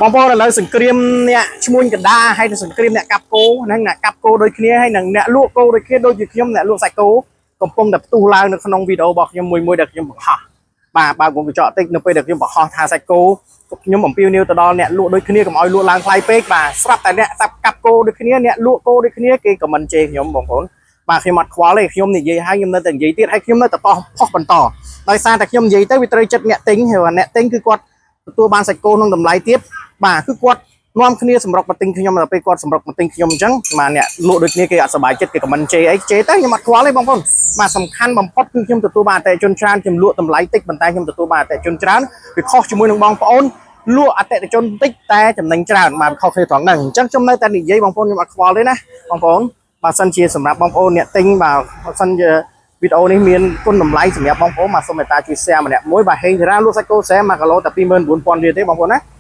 បងប្អូនឥឡូវសង្គ្រាមអ្នកឈ្មួញកណ្ដាលហើយនឹងសង្គ្រាមអ្នកកាប់គោហ្នឹងអ្នកកាប់គោដូចគ្នាហើយនឹងអ្នកលក់គោដូចគ្នាដូចជាខ្ញុំអ្នកលក់សាច់គោកំពុងតែផ្ទុះឡើងនៅក្នុងវីដេអូរបស់ខ្ញុំមួយមួយដែលខ្ញុំបង្ហោះបាទបើកវងកញ្ចក់តិចនៅពេលដែលខ្ញុំបង្ហោះថាសាច់គោខ្ញុំអំពាវនាវទៅដល់អ្នកលក់ដូចគ្នាកុំឲ្យលក់ឡើងថ្លៃពេកបាទស្រាប់តែអ្នកសាប់កាប់គោដូចគ្នាអ្នកលក់គោដូចគ្នាគេក៏មិនជេរខ្ញុំបងប្អូនបាទខ្ញុំអត់ខ្វល់ទេខ្ញុំនិយាយហើយខ្ញុំនៅតែនិយាយទៀតហើយខ្ញុំនៅតែប៉ោះផុសបន្តដោយសារតែខ្ញុំនិយាយទៅវាត្រូវចិត្តអ្នកទិញហើយអ្នកទិញគឺគាត់ទទួលបានសាច់គោក្នុងតម្លៃទាបបាទគឺគាត់នាំគ្នាសម្រុកមកទិញខ្ញុំដល់ពេលគាត់សម្រុកមកទិញខ្ញុំអញ្ចឹងបាទអ្នកលក់ដូចគ្នាគេអត់សប្បាយចិត្តគេក៏មិនជេរអីជេរទៅខ្ញុំអត់ខ្វល់ទេបងប្អូនបាទសំខាន់បំផុតគឺខ្ញុំទទួលបានអតិថិជនច្រើនខ្ញុំលក់តម្លៃតិចប៉ុន្តែខ្ញុំទទួលបានអតិថិជនច្រើនវាខុសជាមួយនឹងបងប្អូនលក់អតិថិជនតិចតែចំណេញច្រើនបាទវាខុសគ្នាត្រង់ហ្នឹងអញ្ចឹងខ្ញុំនៅតែនិយាយបងប្អូនខ្ញុំអត់ខ្វល់ទេណាបងប្អូនបើសិនជាសម្រាប់បងប្អូនអ្នកទិញបាទបើសិនជាវីដេអូនេះមានគុណតម្លៃសម្រាប់បងប្អូនបាទសូមមេត្តាជួយ share ម្នាក់មួយបាទហេងធីរ៉ាលក់សាច់គោស្រែ1គីឡូតែ24000រៀលទេបងប្អូនណា។